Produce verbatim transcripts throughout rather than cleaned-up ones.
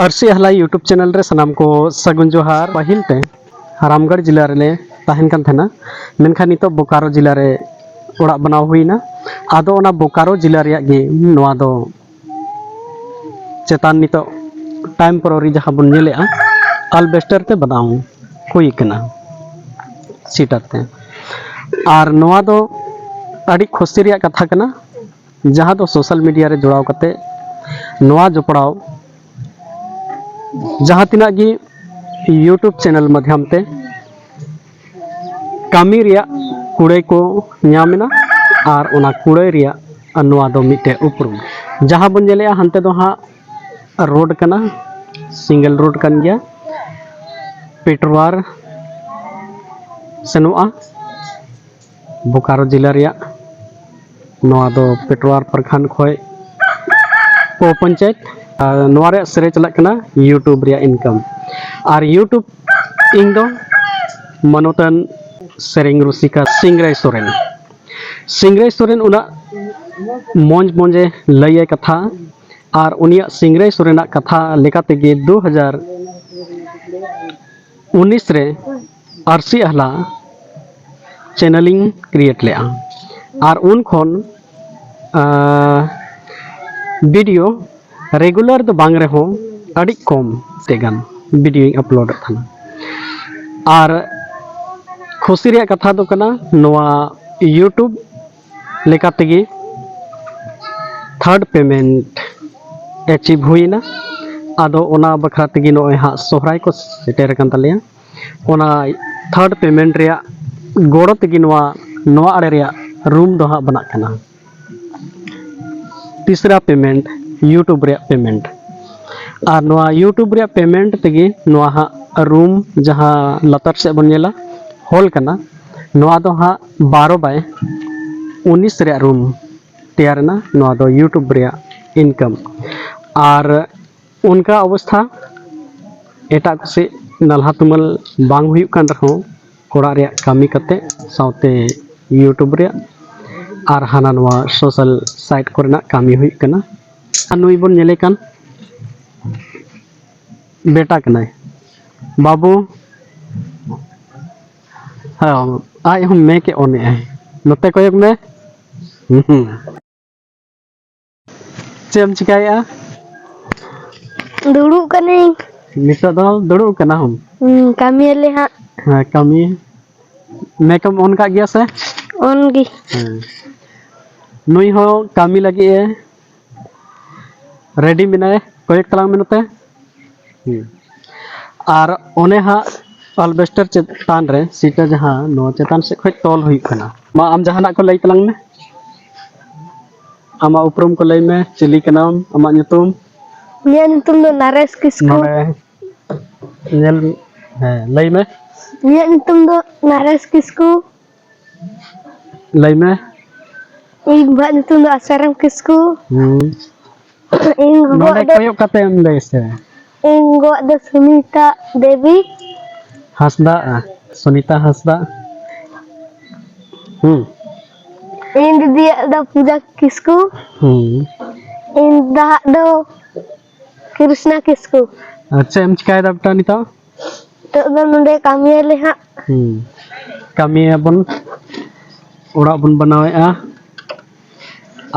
ᱟᱹᱨᱥᱤ ᱟᱦᱞᱟ YouTube channel ᱨᱮ ᱥᱟᱱᱟᱢ ᱠᱚ ᱥᱟᱹᱜᱩᱱ ᱡᱚᱦᱟᱨ᱾ ᱯᱟᱹᱦᱤᱞ ᱛᱮ ᱨᱟᱢᱜᱚᱲ ᱡᱤᱞᱟ ᱨᱮᱞᱮ ᱛᱟᱦᱮᱱ ᱠᱟᱱ ᱛᱟᱦᱮᱱᱟ, ᱢᱮᱱᱠᱷᱟᱱ ᱱᱤᱛᱚᱜ ᱵᱳᱠᱟᱨᱳ ᱡᱤᱞᱟ ᱨᱮ ᱚᱲᱟᱜ ᱵᱮᱱᱟᱣ ᱦᱩᱭᱱᱟ᱾ ᱟᱫᱚ ᱚᱱᱟ ᱵᱳᱠᱟᱨᱳ ᱡᱤᱞᱟ ᱨᱮᱭᱟᱜ ᱜᱮ ᱱᱚᱣᱟ ᱫᱚ ᱪᱮᱛᱟᱱ ᱱᱤᱛᱚᱜ ᱴᱮᱢᱯᱳᱨᱟᱨᱤ ᱡᱟᱦᱟᱸ ᱵᱚᱱ ᱧᱮᱞᱮᱜᱼᱟ, ᱟᱞᱵᱮᱥᱴᱟᱨ ᱛᱮ ᱵᱮᱱᱟᱣ ᱦᱩᱭ ᱠᱟᱱᱟ ᱥᱤᱴᱟᱨ ᱛᱮ᱾ ᱟᱨ ᱱᱚᱣᱟ ᱫᱚ ᱟᱹᱰᱤ ᱠᱷᱩᱥᱤ ᱨᱮᱭᱟᱜ ᱠᱟᱛᱷᱟ ᱠᱟᱱᱟ, ᱡᱟᱦᱟᱸ ᱫᱚ ᱥᱳᱥᱟᱞ ᱢᱤᱰᱤᱭᱟ ᱨᱮ ᱡᱚᱲᱟᱣ ᱠᱟᱛᱮ ᱱᱚᱣᱟ ᱡᱚᱯᱲᱟᱣ ᱡᱟᱦᱟᱸ ᱛᱤᱱᱟᱹᱜ ᱜᱮ YouTube ᱪᱮᱱᱮᱞ ᱢᱟᱫᱽᱫᱷᱚᱢ ᱛᱮ ᱠᱟᱹᱢᱤ ᱨᱮᱭᱟᱜ ᱠᱩᱲᱟᱹᱭ ᱠᱚ ᱧᱟᱢ ᱮᱱᱟ, ᱟᱨ ᱚᱱᱟ ᱠᱩᱲᱟᱹᱭ ᱨᱮᱭᱟᱜ ᱱᱚᱣᱟ ᱫᱚ ᱢᱤᱫᱴᱮᱡ ᱩᱯᱨᱩᱢ᱾ ᱡᱟᱦᱟᱸ ᱵᱚᱱ ᱧᱮᱞᱮᱜᱼᱟ, ᱦᱟᱱᱛᱮ ᱫᱚ ᱦᱟᱸᱜ ᱨᱳᱰ ᱠᱟᱱᱟ, ᱥᱤᱝᱜᱮᱞ ᱨᱳᱰ ᱠᱟᱱ ᱜᱮᱭᱟ, ᱯᱮᱴᱣᱟᱨ ᱥᱮᱱᱚᱜᱼᱟ ᱵᱳᱠᱟᱨᱳ ᱡᱮᱞᱟ ᱨᱮᱭᱟᱜ᱾ ᱱᱚᱣᱟ ᱫᱚ ᱯᱮᱴᱣᱟᱨ ᱯᱨᱚᱠᱷᱚᱸᱰ ᱠᱷᱚᱱ ᱯᱚ ᱯᱚᱧᱪᱟᱭᱮᱛ᱾ ᱟᱨ ᱱᱚᱣᱟ ᱨᱮᱭᱟᱜ ᱥᱮᱨᱮᱧ ᱪᱟᱞᱟᱜ ᱠᱟᱱᱟ YouTube ᱨᱮᱭᱟᱜ ᱤᱱᱠᱟᱢ᱾ ᱟᱨ YouTube ᱤᱧ ᱫᱚ ᱢᱟᱱᱚᱛᱟᱱ ᱥᱮᱨᱮᱧ ᱨᱩᱥᱤᱠᱟ ᱥᱤᱝᱨᱟᱭ ᱥᱚᱨᱮᱱ᱾ ᱥᱤᱝᱨᱟᱭ ᱥᱚᱨᱮᱱ ᱩᱱᱟᱹᱜ ᱢᱚᱡᱽ ᱢᱚᱡᱮ ᱞᱟᱹᱭᱟᱭ ᱠᱟᱛᱷᱟ, ᱟᱨ ᱩᱱᱤᱭᱟᱜ ᱥᱤᱝᱨᱟᱭ ᱥᱚᱨᱮᱱᱟᱜ ᱠᱟᱛᱷᱟ ᱞᱮᱠᱟ ᱛᱮᱜᱮ ᱫᱩ ᱦᱟᱡᱟᱨ ᱩᱱᱤᱥ ᱨᱮ ᱟᱹᱨᱥᱤ ᱟᱦᱞᱟ ᱪᱮᱱᱮᱞᱤᱧ ᱠᱨᱤᱭᱮᱴ ᱞᱮᱫᱼᱟ᱾ ᱟᱨ ᱩᱱ ᱠᱷᱚᱱ ᱵᱷᱤᱰᱤᱭᱳ ᱨᱮᱜᱩᱞᱟᱨ ᱫᱚ ᱵᱟᱝ ᱨᱮᱦᱚᱸ, ᱟᱹᱰᱤ ᱠᱚᱢ ᱛᱮ ᱜᱟᱱ ᱵᱷᱤᱰᱤᱭᱳᱧ ᱟᱯᱞᱳᱰᱮᱫ ᱛᱟᱦᱮᱱᱟ᱾ ᱟᱨ ᱠᱷᱩᱥᱤ ᱨᱮᱭᱟᱜ ᱠᱟᱛᱷᱟ ᱫᱚ ᱠᱟᱱᱟ, ᱱᱚᱣᱟ YouTube ᱞᱮᱠᱟ ᱛᱮᱜᱮ ᱛᱷᱟᱨᱰ ᱯᱮᱢᱮᱱᱴ ᱮᱪᱤᱵᱷ ᱦᱩᱭᱮᱱᱟ᱾ ᱟᱫᱚ ᱚᱱᱟ ᱵᱟᱠᱷᱨᱟ ᱛᱮᱜᱮ ᱱᱚᱜᱼᱚᱭ ᱦᱟᱸᱜ ᱥᱚᱦᱨᱟᱭ ᱠᱚ ᱥᱮᱴᱮᱨ ᱟᱠᱟᱱ ᱛᱟᱞᱮᱭᱟ᱾ ᱚᱱᱟ ᱛᱷᱟᱨᱰ ᱯᱮᱢᱮᱱᱴ ᱨᱮᱭᱟᱜ ᱜᱚᱲᱚ ᱛᱮᱜᱮ ᱱᱚᱣᱟ, ᱱᱚᱣᱟ ᱟᱲᱮ ᱨᱮᱭᱟᱜ ᱨᱩᱢ ᱫᱚ ᱦᱟᱸᱜ ᱵᱮᱱᱟᱜ ᱠᱟᱱᱟ᱾ ᱛᱤᱥᱨᱟ ᱯᱮᱢᱮᱱᱴ, YouTube ᱨᱮᱭᱟᱜ ᱯᱮᱢᱮᱱᱴ᱾ ᱟᱨ ᱱᱚᱣᱟ YouTube ᱨᱮᱭᱟᱜ ᱯᱮᱢᱮᱱᱴ ᱛᱮᱜᱮ ᱱᱚᱣᱟ ᱦᱟᱸᱜ ᱨᱩᱢ, ᱡᱟᱦᱟᱸ ᱞᱟᱛᱟᱨ ᱥᱮᱫ ᱵᱚᱱ ᱧᱮᱞᱟ ᱦᱚᱞ ᱠᱟᱱᱟ, ᱱᱚᱣᱟ ᱫᱚ ᱦᱟᱸᱜ ᱵᱟᱨᱚ ᱵᱟᱭ ᱩᱱᱤᱥ ᱨᱮᱭᱟᱜ ᱨᱩᱢ ᱛᱮᱭᱟᱨ ᱮᱱᱟ᱾ ᱱᱚᱣᱟ ᱫᱚ YouTube ᱨᱮᱭᱟᱜ ᱤᱱᱠᱟᱢ᱾ ᱟᱨ ᱚᱱᱠᱟ ᱚᱵᱚᱥᱛᱷᱟ ᱮᱴᱟᱜ ᱠᱚᱥᱮᱫ ᱱᱟᱞᱦᱟ ᱛᱩᱢᱟᱹᱞ ᱵᱟᱝ ᱦᱩᱭᱩᱜ ᱠᱟᱱ ᱨᱮᱦᱚᱸ, ᱚᱲᱟᱜ ᱨᱮᱭᱟᱜ ᱠᱟᱹᱢᱤ ᱠᱟᱛᱮ ᱥᱟᱶᱛᱮ YouTube ᱨᱮᱭᱟᱜ ᱟᱨ ᱦᱟᱱᱟ ᱱᱚᱣᱟ ᱥᱳᱥᱟᱞ ᱥᱟᱭᱤᱴ ᱠᱚᱨᱮᱱᱟᱜ ᱠᱟᱹᱢᱤ ᱦᱩᱭᱩᱜ ᱠᱟᱱᱟ᱾ ᱟᱨ ᱱᱩᱭ ᱵᱚᱱ ᱧᱮᱞᱮ ᱠᱟᱱ, ᱵᱮᱴᱟ ᱠᱟᱱᱟᱭ᱾ ᱵᱟᱹᱵᱩ, ᱦᱮᱸ, ᱟᱡ ᱦᱚᱸ ᱢᱮ ᱠᱮ ᱚᱱᱮᱜᱼᱟᱭ᱾ ᱱᱚᱛᱮ ᱠᱚᱭᱚᱜ ᱢᱮ᱾ ᱦᱩᱸ᱾ ᱪᱮᱫ ᱮᱢ ᱪᱤᱠᱟᱹᱭᱮᱫᱼᱟ? ᱫᱩᱲᱩᱵ ᱠᱟᱹᱱᱟᱹᱧ᱾ ᱱᱤᱛᱚᱜ ᱫᱚ ᱫᱩᱲᱩᱵ ᱠᱟᱱᱟ ᱦᱚᱸ? ᱦᱩᱸ, ᱠᱟᱹᱢᱤᱭᱟᱞᱮ ᱦᱟᱸᱜ᱾ ᱦᱮᱸ, ᱠᱟᱹᱢᱤ᱾ ᱢᱮᱠ ᱮᱢ ᱚᱱ ᱠᱟᱜ ᱜᱮᱭᱟ ᱥᱮ? ᱚᱱ ᱜᱮ᱾ ᱦᱮᱸ᱾ ᱱᱩᱭ ᱦᱚᱸ ᱠᱟᱹᱢᱤ ᱞᱟᱹᱜᱤᱫ ᱮ ᱨᱮᱰᱤ ᱢᱮᱱᱟᱭᱟ, ᱠᱚᱭᱚᱜ ᱛᱟᱞᱟᱝ ᱢᱮ ᱱᱚᱛᱮ᱾ ᱦᱩᱸ᱾ ᱟᱨ ᱚᱱᱮ ᱦᱟᱸᱜ ᱟᱞᱵᱮᱥᱴᱟᱨ ᱪᱮᱛᱟᱱ ᱨᱮ ᱥᱤᱴᱟ ᱡᱟᱦᱟᱸ ᱱᱚᱣᱟ ᱪᱮᱛᱟᱱ ᱥᱮᱫ ᱠᱷᱚᱡ ᱛᱚᱞ ᱦᱩᱭᱩᱜ ᱠᱟᱱᱟ᱾ ᱢᱟ ᱟᱢ ᱡᱟᱦᱟᱱᱟᱜ ᱠᱚ ᱞᱟᱹᱭ ᱛᱟᱞᱟᱝ ᱢᱮ᱾ ᱟᱢᱟᱜ ᱩᱯᱨᱩᱢ ᱠᱚ ᱞᱟᱹᱭ ᱢᱮ, ᱪᱤᱞᱤ ᱠᱟᱱᱟᱢ, ᱟᱢᱟᱜ ᱧᱩᱛᱩᱢ? ᱤᱧᱟᱹᱜ ᱧᱩᱛᱩᱢ ᱫᱚ ᱱᱟᱨᱮᱥ ᱠᱤᱥᱠᱩ᱾ ᱱᱚᱰᱮ ᱧᱮᱞ, ᱦᱮᱸ, ᱞᱟᱹᱭ ᱢᱮ᱾ ᱤᱧᱟᱹᱜ ᱧᱩᱛᱩᱢ ᱫᱚ ᱱᱟᱨᱮᱥ ᱠᱤᱥᱠᱩ᱾ ᱞᱟᱹᱭ ᱢᱮ᱾ ᱤᱧ ᱵᱟᱵᱟᱣᱟᱜ ᱧᱩᱛᱩᱢ ᱫᱚ ᱟᱥᱟᱨᱟᱢ ᱠᱤᱥᱠᱩ᱾ ᱦᱩᱸ᱾ ᱤᱧ ᱜᱚᱜᱚᱣᱟᱜ ᱱᱚᱰᱮ ᱫᱚ, ᱠᱚᱭᱚᱜ ᱠᱟᱛᱮ ᱮᱢ ᱞᱟᱹᱭ ᱥᱮ᱾ ᱤᱧ ᱜᱚᱜᱚᱣᱟᱜ ᱫᱚ ᱥᱩᱱᱤᱛᱟ ᱫᱮᱵᱤ᱾ ᱦᱟᱸᱥᱫᱟ, ᱥᱩᱱᱤᱛᱟ ᱦᱟᱸᱥᱫᱟ᱾ ᱦᱩᱸ᱾ ᱤᱧ ᱫᱤᱫᱤᱭᱟᱜ ᱫᱚ ᱯᱩᱡᱟ ᱠᱤᱥᱠᱩ᱾ ᱦᱩᱸ᱾ ᱤᱧ ᱫᱟᱫᱟᱣᱟᱜ ᱫᱚ ᱠᱨᱤᱥᱱᱟ ᱠᱤᱥᱠᱩ᱾ ᱟᱨ ᱪᱮᱫ ᱮᱢ ᱪᱤᱠᱟᱭᱮᱫᱟ ᱵᱮᱴᱟ ᱱᱤᱛᱚᱜ? ᱱᱤᱛᱚᱜ ᱫᱚ ᱱᱚᱰᱮ ᱠᱟᱹᱢᱤᱭᱟᱞᱮ ᱦᱟᱸᱜ᱾ ᱦᱩᱸ᱾ ᱠᱟᱹᱢᱤᱭᱟᱵᱚᱱ, ᱚᱲᱟᱜ ᱵᱚᱱ ᱵᱮᱱᱟᱣᱮᱫᱼᱟ᱾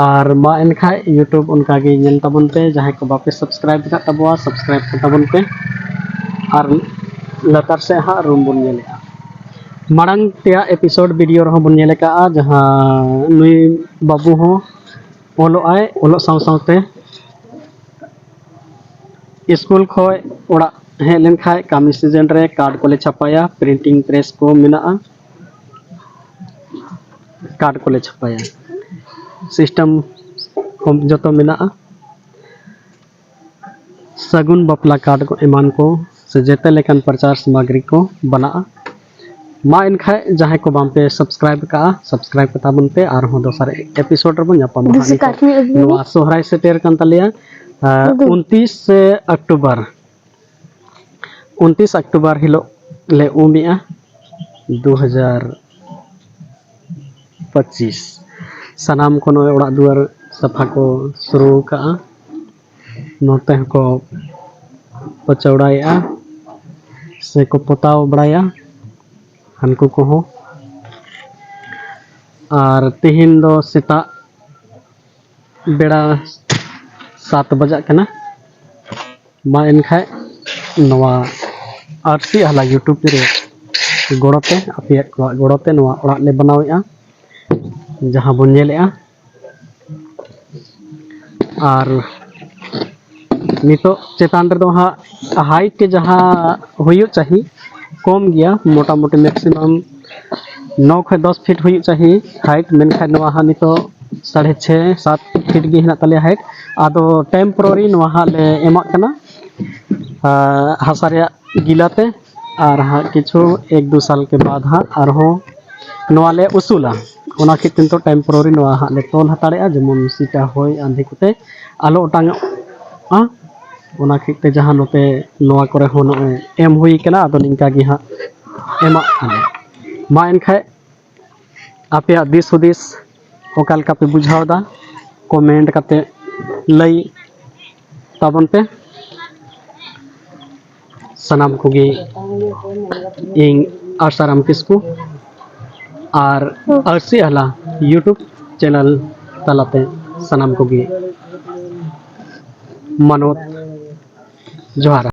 ᱟᱨ ᱢᱟ ᱮᱱᱠᱷᱟᱡ YouTube ᱚᱱᱠᱟᱜᱮ ᱧᱮᱞ ᱛᱟᱵᱚᱱ ᱯᱮ, ᱡᱟᱦᱟᱸᱭ ᱠᱚ ᱵᱟᱯᱮ subscribe ᱟᱠᱟᱫ ᱛᱟᱵᱚᱣᱟ, subscribe ᱠᱟᱛᱟ ᱵᱚᱱ ᱯᱮ᱾ ᱟᱨ ᱞᱟᱛᱟᱨ ᱥᱮᱫ ᱦᱟᱸᱜ ᱨᱩᱢ ᱵᱚᱱ ᱧᱮᱞᱮᱫᱼᱟ᱾ ᱢᱟᱲᱟᱝ ᱛᱮᱭᱟᱜ episode video ᱨᱮᱦᱚᱸ ᱵᱚᱱ ᱧᱮᱞ ᱟᱠᱟᱫᱼᱟ, ᱡᱟᱦᱟᱸ ᱱᱩᱭ ᱵᱟᱹᱵᱩ ᱦᱚᱸ ᱚᱞᱚᱜ ᱟᱭ, ᱚᱞᱚᱜ ᱥᱟᱶ ᱥᱟᱶᱛᱮ ᱥᱠᱩᱞ ᱠᱷᱚᱡ ᱚᱲᱟᱜ ᱦᱮᱡ ᱞᱮᱱᱠᱷᱟᱡ ᱠᱟᱹᱢᱤ ᱥᱤᱡᱤᱱ ᱨᱮ ᱠᱟᱨᱰ ᱠᱚᱞᱮ ᱪᱷᱟᱯᱟᱭᱟ, printing press ᱠᱚ ᱢᱮᱱᱟᱜᱼᱟ, ᱠᱟᱨᱰ ᱠᱚᱞᱮ ᱪᱷᱟᱯᱟᱭᱟ, system ᱠᱚ ᱡᱚᱛᱚ ᱢᱮᱱᱟᱜᱼᱟ, ᱥᱟᱹᱜᱩᱱ ᱵᱟᱯᱞᱟ ᱠᱟᱨᱰ ᱠᱚ ᱮᱢᱟᱱ ᱠᱚ ᱥᱮ ᱡᱮᱛᱮ ᱞᱮᱠᱟᱱ ᱯᱨᱚᱪᱟᱨ ᱥᱟᱢᱟᱜᱨᱤ ᱠᱚ ᱵᱮᱱᱟᱜᱼᱟ᱾ ᱢᱟ ᱮᱱᱠᱷᱟᱡ ᱡᱟᱦᱟᱸᱭ ᱠᱚ ᱵᱟᱝ ᱯᱮ subscribe ᱟᱠᱟᱫᱼᱟ, subscribe ᱠᱟᱛᱟ ᱵᱚᱱ ᱯᱮ, ᱟᱨᱦᱚᱸ ᱫᱚᱥᱟᱨ episode ᱨᱮᱵᱚᱱ ᱧᱟᱯᱟᱢᱟ ᱦᱟᱸᱜ᱾ ᱫᱩᱥᱤ ᱱᱤᱛᱚᱜ ᱠᱟᱹᱴᱤᱡ ᱟᱹᱜᱩ ᱱᱚᱣᱟ ᱥᱚᱦᱨᱟᱭ ᱥᱮᱴᱮᱨ ᱠᱟᱱ ᱛᱟᱞᱮᱭᱟ, ᱟᱨ ᱩᱫᱩᱜ᱾ ᱩᱱᱛᱤᱥ ᱚᱠᱴᱳᱵᱚᱨ, ᱩᱱᱛᱤᱥ ᱚᱠᱴᱳᱵᱚᱨ ᱦᱤᱞᱳᱜ ᱞᱮ ᱩᱢᱮᱜᱼᱟ, ᱫᱩ ᱦᱟᱡᱟᱨ ᱯᱚᱸᱪᱤᱥ᱾ ᱥᱟᱱᱟᱢ ᱠᱚ ᱱᱚᱜᱼᱚᱭ ᱚᱲᱟᱜ ᱫᱩᱣᱟᱹᱨ ᱥᱟᱯᱷᱟ ᱠᱚ ᱥᱩᱨᱩ ᱟᱠᱟᱜᱼᱟ᱾ ᱱᱚᱛᱮ ᱦᱚᱸᱠᱚ ᱠᱚ ᱪᱟᱣᱲᱟᱭᱮᱜᱼᱟ ᱥᱮ ᱠᱚ ᱯᱚᱛᱟᱣ ᱵᱟᱲᱟᱭᱟ ᱦᱟᱱᱠᱩ ᱠᱚᱦᱚᱸ᱾ ᱟᱨ ᱛᱮᱦᱮᱧ ᱫᱚ ᱥᱮᱛᱟᱜ ᱵᱮᱲᱟ ᱥᱟᱛ ᱵᱟᱡᱟᱜ ᱠᱟᱱᱟ᱾ ᱢᱟ ᱮᱱᱠᱷᱟᱡ ᱱᱚᱣᱟ ᱟᱨᱥᱤ ᱟᱦᱞᱟ YouTube ᱨᱮ ᱜᱚᱲᱚᱛᱮ, ᱟᱯᱮᱭᱟᱜ ᱠᱚᱣᱟᱜ ᱜᱚᱲᱚᱛᱮ ᱱᱚᱣᱟ ᱚᱲᱟᱜ ᱞᱮ ᱵᱮᱱᱟᱣᱮᱫᱼᱟ, ᱡᱟᱦᱟᱸ ᱵᱚᱱ ᱧᱮᱞᱮᱫᱼᱟ᱾ ᱟᱨ ᱱᱤᱛᱚᱜ ᱪᱮᱛᱟᱱ ᱨᱮᱫᱚ ᱦᱟᱸᱜ ᱦᱟᱭᱤᱴ ᱡᱟᱦᱟᱸ ᱦᱩᱭᱩᱜ ᱪᱟᱹᱦᱤ ᱠᱚᱢ ᱜᱮᱭᱟ, ᱢᱚᱴᱟᱢᱩᱴᱤ ᱢᱮᱠᱥᱤᱢᱟᱢ ᱱᱚ ᱠᱷᱚᱱ ᱫᱚᱥ ᱯᱷᱤᱴ ᱦᱩᱭᱩᱜ ᱪᱟᱹᱦᱤ ᱦᱟᱭᱤᱴ, ᱢᱮᱱᱠᱷᱟᱱ ᱱᱚᱣᱟ ᱦᱟᱸᱜ ᱱᱤᱛᱚᱜ ᱥᱟᱲᱮ ᱪᱷᱮ ᱥᱟᱛ ᱯᱷᱤᱴ ᱜᱮ ᱦᱮᱱᱟᱜ ᱛᱟᱞᱮᱭᱟ ᱦᱟᱭᱤᱴ᱾ ᱟᱫᱚ ᱴᱮᱢᱯᱳᱨᱟᱨᱤ ᱱᱚᱣᱟ ᱦᱟᱸᱜ ᱞᱮ ᱮᱢᱟᱜ ᱠᱟᱱᱟ, ᱟᱨ ᱦᱟᱥᱟ ᱨᱮᱭᱟᱜ ᱜᱤᱞᱟᱛᱮ, ᱟᱨ ᱦᱟᱸᱜ ᱠᱤᱪᱷᱩ ᱮᱠ ᱫᱩ ᱥᱟᱞ ᱠᱮ ᱵᱟᱫ ᱦᱟᱸᱜ ᱟᱨᱦᱚᱸ ᱱᱚᱣᱟ ᱞᱮ ᱩᱥᱩᱞᱟ᱾ ᱚᱱᱟ ᱠᱷᱟᱹᱛᱤᱨ ᱛᱮ ᱱᱤᱛᱚᱜ ᱴᱮᱢᱯᱳᱨᱟᱨᱤ ᱱᱚᱣᱟ ᱦᱟᱸᱜ ᱞᱮ ᱛᱚᱞ ᱦᱟᱛᱟᱲᱮᱜᱼᱟ, ᱡᱮᱢᱚᱱ ᱥᱤᱛᱟ ᱦᱚᱭ ᱟᱸᱫᱷᱤ ᱠᱚᱛᱮ ᱟᱞᱚ ᱚᱴᱟᱝᱚᱜᱼᱟ᱾ ᱚᱱᱟ ᱠᱷᱟᱹᱛᱤᱨ ᱛᱮ ᱡᱟᱦᱟᱸ ᱱᱚᱛᱮ ᱱᱚᱣᱟ ᱠᱚᱨᱮ ᱦᱚᱸ ᱱᱚᱜᱼᱚᱭ ᱮᱢ ᱦᱩᱭ ᱠᱟᱱᱟ, ᱟᱫᱚ ᱱᱤᱝᱠᱟ ᱜᱮ ᱦᱟᱸᱜ ᱮᱢᱟᱜ ᱠᱟᱱᱟ᱾ ᱢᱟ ᱮᱱᱠᱷᱟᱡ ᱟᱯᱮᱭᱟᱜ ᱫᱤᱥ ᱦᱩᱫᱤᱥ ᱚᱠᱟ ᱞᱮᱠᱟ ᱯᱮ ᱵᱩᱡᱷᱟᱹᱣ ᱮᱫᱟ, ᱠᱚᱢᱮᱱᱴ ᱠᱟᱛᱮ ᱞᱟᱹᱭ ᱛᱟᱵᱚᱱ ᱯᱮ᱾ ᱥᱟᱱᱟᱢ ᱠᱚᱜᱮ ᱤᱧ ᱟᱥᱟᱨᱟᱢ ᱠᱤᱥᱠᱩ ᱟᱨ ᱟᱹᱨᱥᱤ ᱟᱦᱞᱟ YouTube ᱪᱮᱱᱮᱞ ᱛᱟᱞᱟᱛᱮ ᱥᱟᱱᱟᱢ ᱠᱚᱜᱮ ᱢᱟᱱᱚᱛ ᱡᱚᱦᱟᱨ᱾